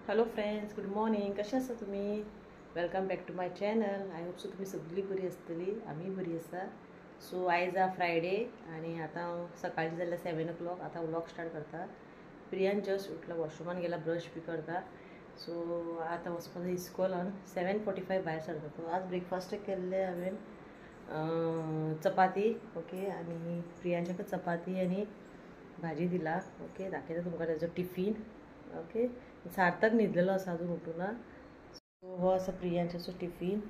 Hello friends, good morning. कशें आसा तुमी? Welcome back to my channel. I hope so तुमी सगळीं बरी आसतली, आमी बरी आसा। सो आयज आ फ्रायडे आनी आतां हांव सकाळचें जाल्यार 7 o'clock। आतां व्लॉग स्टार्ट करता। प्रियान जस्ट उठला, वॉशरुमान गेला, ब्रश बी करता। सो आतां वचपाक इस्कॉलान 7:45 भायर सरता। तो आज ब्रेकफास्ट केल्लें हांवें चपाती, ओके, आनी प्रियांच्याक चपाती आनी भाजी दिला। ओके, दाखयता तुमकां ताजो टिफीन। ओके, सार्थक न्हिदलेलो आसा, अजून उठूना। सो हो आसा प्रियांच्याचो टिफीन।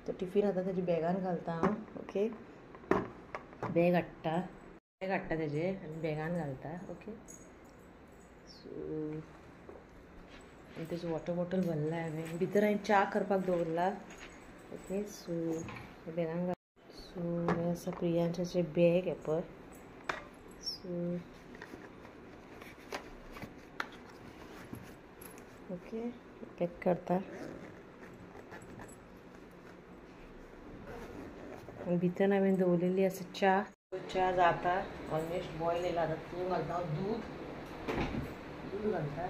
तो टिफीन आतां ताजे बॅगान घालता हांव। ओके, बॅग हाडटा, बॅग हाडटा तेजे आनी बॅगान घालता। ओके, सो आनी तेजो वॉटर बॉटल भरला हांवें, भितर हांवें च्या करपाक दवरला। ओके, सो बॅगान घाल। सो हें आसा प्रियांच्याचें बॅग हें पळय। सो ओके, पॅक करता आनी भितर हांवें दवरलेली आसा च्या। च्या जाता, ऑलमोस्ट बॉयल येयला। आतां तूं घालता हांव दूद, दूद घालता,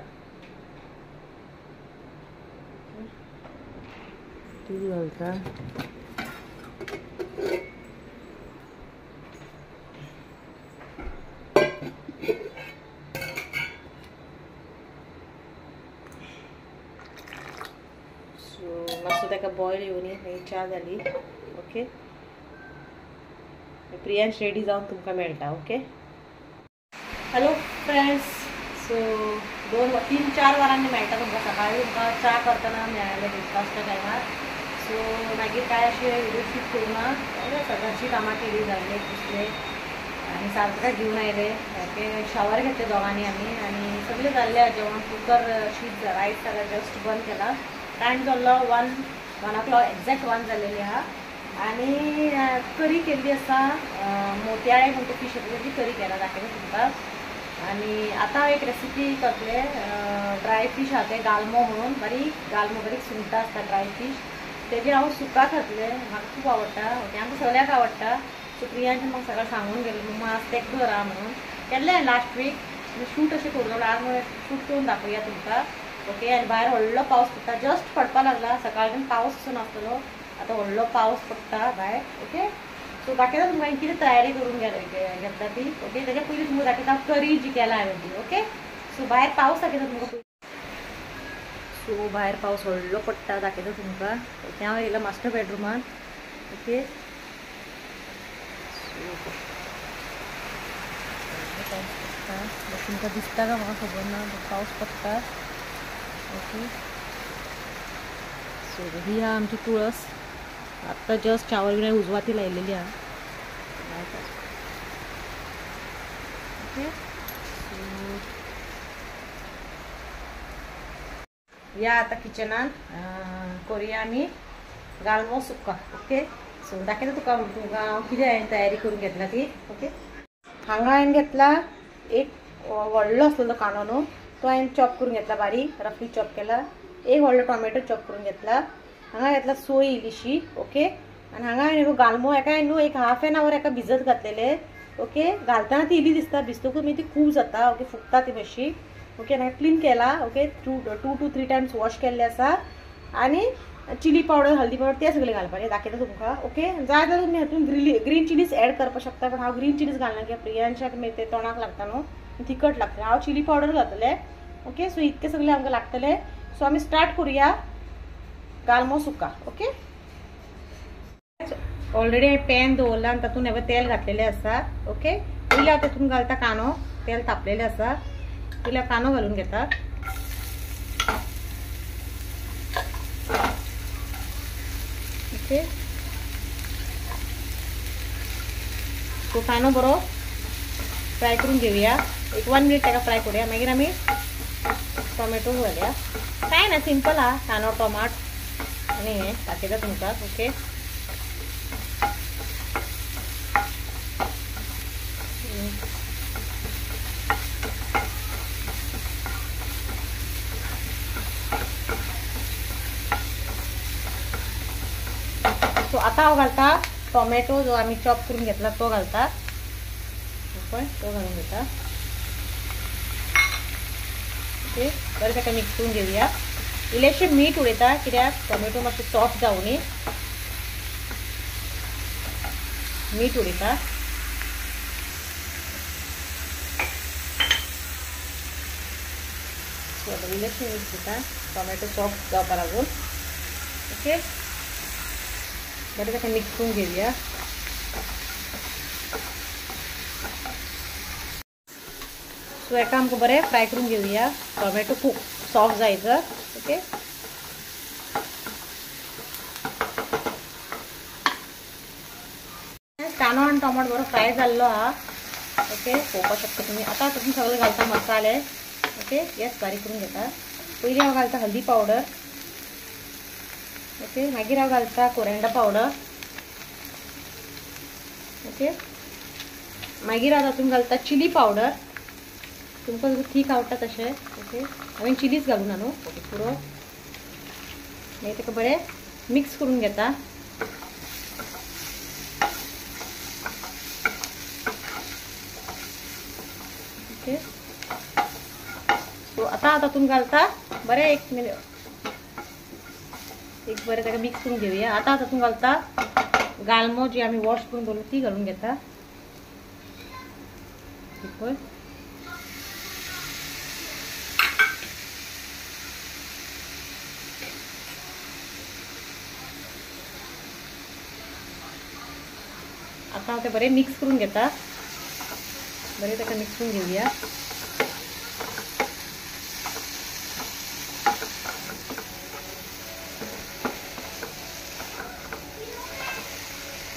दूद घालता। मातसो ताका बॉयल येवनी, मागीर च्या जाली। ओके, प्रियांश रेडी जावन तुमकां मेळटा। Okay, hello friends. सो 2-3-4 वरांनी मेळटा तुमकां। सकाळी तुमकां च्या करतना मेळ्ळें ब्रेकफास्टा टायमार। सो मागीर कांय अशें व्हिडिओ शूट करूं ना, घरचीं कामां केली, जाल्ले पुसले आनी सार्थकाक घेवन आयले। ओके, शावर घेतले दोगांनी आमी आनी सगळें जाल्लें जेवण। कुकर शीत रायस जाल्यार जस्ट बंद केला। टायम जाल्लो 1 o'clock, exact 1 जाल्लेली आहा। आनी करी केल्ली आसा, मोतयाळे म्हणटा फिश येता तेजी करी केला, दाखयता तुमकां। आनी आतां हांव एक रेसिपी करतलें, ड्राय फिश आहा तें गालमो म्हणून, बारीक गालमो, बारीक सुंगटां आसता ड्राय फिश, तेजें हांव सुका खातलें। म्हाका खूब आवडटा। ओके, आमकां सगळ्यांक आवडटा। सो प्रियांचे म्हाका सगळें सांगून गेलें, मम्मा आज तें करा म्हणून केल्लें हांवें लास्ट वीक। शूट अशें करूं, आज शूट करून दाखोवया तुमकां। ओके, आनी भायर व्हडलो पावस पडटा, जस्ट पडपाक लागला। सकाळच्यान पावस असो नासतलो, आतां व्हडलो पावस पडटा भायर। ओके, सो दाखयता तुमकां कितें तयारी करून घेतला ती। ओके, तेज्या पयलीं तुमकां दाखयता करी जी केला हांवें ती। ओके, सो भायर पावस दाखयता तुमकां। सो भायर पावस व्हडलो पडटा, दाखयता तुमकां। ओके, हांव येयलां मास्टर बेडरुमान। ओके, सो पावस पडटा, तुमकां दिसता काय म्हाका खबर ना, पावस पडटा। ओके, सो ही आहा आमची तुळस। आत्तां जस्ट चावल बीन उजवाती लायलेली आहा। ओके, सो या आतां किचनान करुया आमी गालमो सुका। ओके, सो दाखयता तुका तुमकां हांव कितें हांवें तयारी करून घेतला ती। ओके, हांगा हांवें घेतला एक व्हडलो आसलेलो कांदो न्हू, तो हांवें चॉप करून घेतला, बारीक रफली चॉप केला। एक व्हडलो टोमॅटो चॉप करून घेतला। हांगा घेतला सोय इल्लीशी। ओके, आनी हांगा हांवें गालमो एका न्हू एक हाफ एन our एका भिजत घातलेले। ओके, घालतना ती इल्ली दिसता, भिजतकूच मागीर ती खूब जाता। ओके, फुगता ती मातशी। ओके, आनी क्लीन केला। ओके, 2 to 3 times wash केल्ले आसा। आनी चिली पावडर, हल्दी पावडर ते सगळें घालपाचें, दाखयता तुमकां। ओके, जाय जाल्यार तुमी हातून ग्रीन चिलीज एड करपाक शकता, पण हांव ग्रीन चिलीज घालना कित्याक प्रियांशाक मागीर ते तोंडाक लागता न्हू, तिखट लागता। हांव चिली पावडर घातलें। ओके, सो इतकें सगळें आमकां लागतलें। सो आमी स्टार्ट करुया गालमो सुका। ओके, ऑलरेडी हांवें पॅन दवरलां आनी तातूंत हांवें तेल घातलेलें आसा। ओके, पयलीं हांव तातूंत घालता कांदो, तेल तापलेलें आसा, पयलीं हांव कांदो घालून घेता। ओके, सो कांदो बरो फ्राय करून घेवया, एक 1 मिनिट ताका फ्राय करुया, मागीर आमी टोमॅटो घालया। कांय ना, सिंपल आहा, कांदो टोमाट आनी हें दाखयता तुमकां। ओके, सो आतां हांव घालता टोमॅटो जो आमी चॉप करून घेतला तो घालता, तो घालून घेता। ओके, बरें ताका मिक्स करून घेवया। इल्लेशें मीठ उडयता कित्याक टोमॅटो मातशें सॉफ्ट जावनी। मीठ उडयता। सो आतां इल्लेशें मीठ दिता टोमॅटो सॉफ्ट जावपा लागून। ओके बरें ताका मिक्स करून घेवया। सो एका आमकां बरें फ्राय करून घेवया, टोमॅटो खूब सॉफ्ट जायचो। ओके कांदो आनी टोमॅटो बरो फ्राय जाल्लो आहा। ओके पळोवपाक शकता तुमी। आतां तातूंत सगळें घालता मसाले। ओके गॅस बारीक करून घेता। पयलीं हांव घालता हल्दी पावडर। ओके मागीर हांव घालता कोरिएंडर पावडर। ओके मागीर हांव तातूंत घालता चिली पावडर, तुमकां थीक आवडटा तशें। ओके हांवें चिलीच घालूं ना न्हू। ओके पुरो मागीर ताका बरें मिक्स करून घेता। ओके सो आतां तातूंत घालता बरें एक मिनट एक बरें ताका मिक्स करून घेवया। आतां तातूंत घालता गालमो जी आमी वॉश करून दवरलो ती घालून घेता। पळय आतां हांव तें बरें मिक्स करून घेता। बरें ताका मिक्स करून घेवया।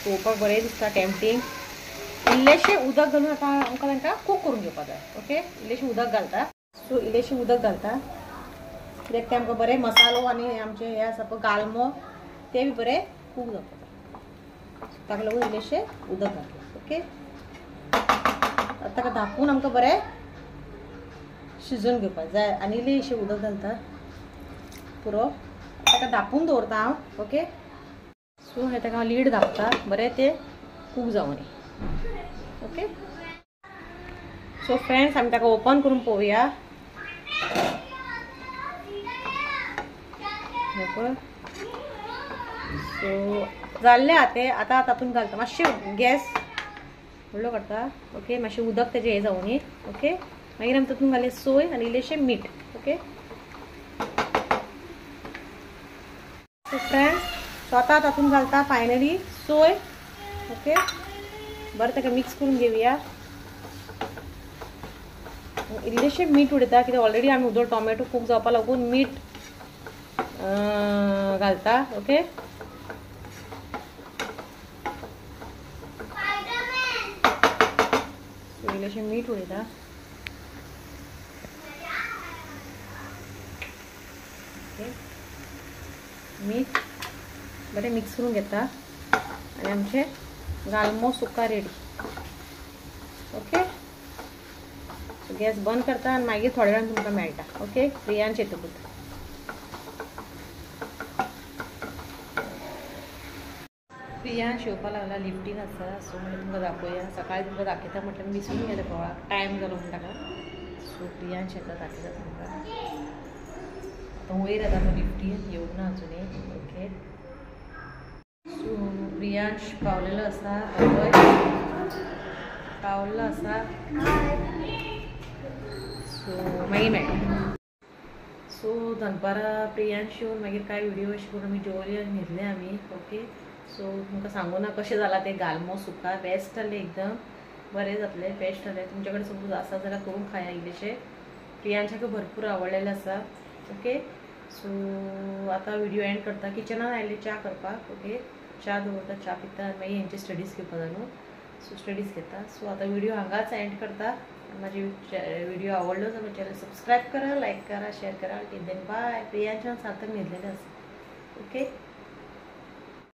पळोवपाक बरें दिसता टेम्पटींग। इल्लेशें उदक घालून आतां आमकां तांकां कूक करून घेवपाक जाय। ओके इल्लेशें उदक घालता। सो इल्लेशें उदक घालता कित्याक तें आमकां बरें मसालो आनी आमचें हें आसा पळय गालमो तें बी बरें कूक जावपाक जाय, ताका लागून इल्लेशें उदक घातलां। ओके आतां ताका धांपून आमकां बरें शिजोवन घेवपाक जाय आनी इल्लेशें उदक घालता पुरो। ताका धांपून दवरता हांव। ओके सो हें ताका हांव लीड धांपता बरें तें कूक जावनी। ओके सो फ्रेंड्स आमी ताका ओपन करून पळोवया। सो जाल्लें आहा तें। आतां तातूंत घालता मातशें गॅस व्हडलो करता। ओके मातशें उदक तेजें हें जावनी। ओके मागीर आमी तातूंत घालें सोय आनी इल्लेशें मीठ। ओके सो फ्रेंड्स सो आतां तातूंत घालता फायनली सोय। ओके बरें ताका मिक्स करून घेवया। इल्लेशें मीठ उडयता कित्याक ऑलरेडी आमी उदक टोमॅटो कूक जावपा लागून मीठ घालता। ओके इल्लेशें मीठ उडयता। ओके मीठ बरें मिक्स करून घेता आनी आमचें गालमो सुका रेडी। ओके सो गॅस बंद करता आनी मागीर थोड्या वेळान तुमकां मेळटा। ओके प्रियांश येतकूच। प्रियांश येवपा लागला, लिफ्टीन आसा। सो म्हणलें तुमकां दाखोवया, सकाळीं तुमकां दाखयता म्हटल्यार विसरून गेलें पळोवपाक, टायम जालो म्हण ताका। सो प्रियांश येता दाखयता तुमकां। आतां वयर येता तो लिफ्टीन, येवंक ना अजुनूय। ओके सो प्रियांश पावलेलो आसा, पळय पावल्लो आसा। सो मागीर मेळटा। सो दनपारां प्रियांश येवन मागीर कांय व्हिडियो अशें करून आमी जेवले आनी न्हिदले आमी। ओके सो तुमकां सांगू ना कशें जालां तें गालमो सुका, बेस्ट जालें, एकदम बरें जातलें, बेस्ट जालें। तुमचे कडेन सपोज आसा जाल्यार करून खाया इल्लेशें, प्रियांशाक भरपूर आवडलेलें आसा। ओके सो आतां व्हिडियो एंड करता। किचनान आयले च्या करपाक। ओके च्या दवरता, च्या पिता आनी मागीर हेंचे स्टडीज घेवपा जाय न्हू, सो स्टडीज घेता। सो आतां व्हिडियो हांगाच एंड करता। म्हाजी व्हिडियो आवडलो जाल्यार चॅनल सबस्क्रायब करा, लायक करा, शेअर करा। Till then bye. प्रियांशान सार्थक न्हिदलेलें आसा। ओके.